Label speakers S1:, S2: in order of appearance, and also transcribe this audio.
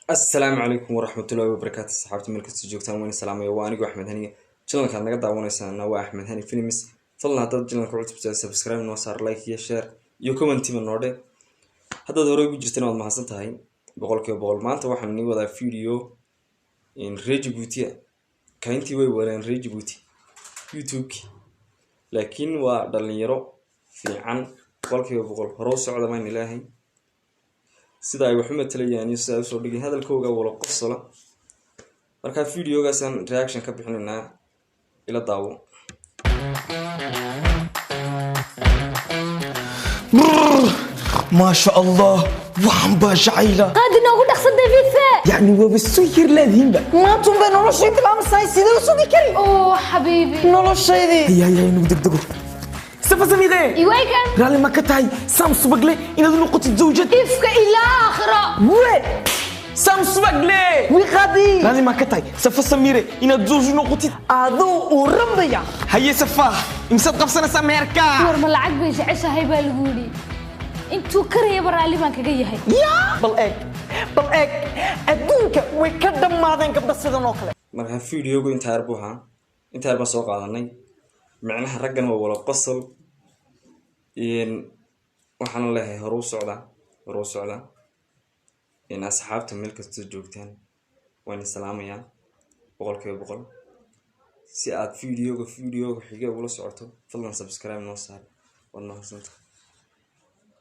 S1: Asalaamu calaykum waraxmatullahi wabarakaatu. Saxaabta meel kasta joogtaan, waan salaamaya. Waa anigoo Axmed Haniga. Channelkaad naga daawanaysaana waa Axmed Hani Films. Fadlan haddaad channelka cusub, subscribe noo saar, like iyo share iyo commentiba noo dhe. Haddaad horey ugu jirtana, waad mahadsan tahay 100%. Maanta waxaan nii wadaa video reer Jabuutiya. Kayntii way wadaan reer Jabuuti YouTube-ki, laakiin waa dhalinyaro fiican 100%. Hore u socda baan ilaahay. Sida ay wax u matalayaan iyo sida ay usoo dhigay hadalkooga wala qosola. Marka videogaasaan reaction ka bixinaynaa, ila daawo.
S2: ما شاء الله، waxan baa jacayla.
S3: Qaadi noogu dhaqsan Davidse.
S2: Yacni waaba soo yar laadiinba.
S4: Maantun bay noloshay bilaabmaysaa, sidee u sugi kari?
S3: Oh xabiibi.
S4: Noloshaydii.
S2: Haya haya, inagu degdego. Safa Samiire.
S3: Iwaykan.
S2: Raalli ma ka tahay Sam Subagle inaad u noqotid zawjad?
S3: Ifka ilaa aakhiro.
S2: We Sam Subagle.
S4: Wiqadii.
S2: Raalli ma ka tahay Safa Samiire inaad zawj u noqotid?
S4: Aduu uu rambaya.
S2: Haye Safa, imsaad qabsanaysaa meherka?
S3: War ma lacag bay jeceshahay baa lagu yidhi. Intuu karayaba raalli baan kaga yahay.
S4: Yaa, bal eeg, bal eeg, adduunka way ka dhammaadeen gabdho sidan oo kale.
S1: Marka videogu intaa yar buu ahaa, intaa yar baan soo qaadanay. Micnaha raggan waa wala qosol. Waxaana leeyahay hore u socda, hore u socda. Asxaabta meel kastoo joogtaan, waan salaamayaa 100%. Si aad videoga xiga ula socoto, fadlan subscribe noo saar. Waad mahadsantahay.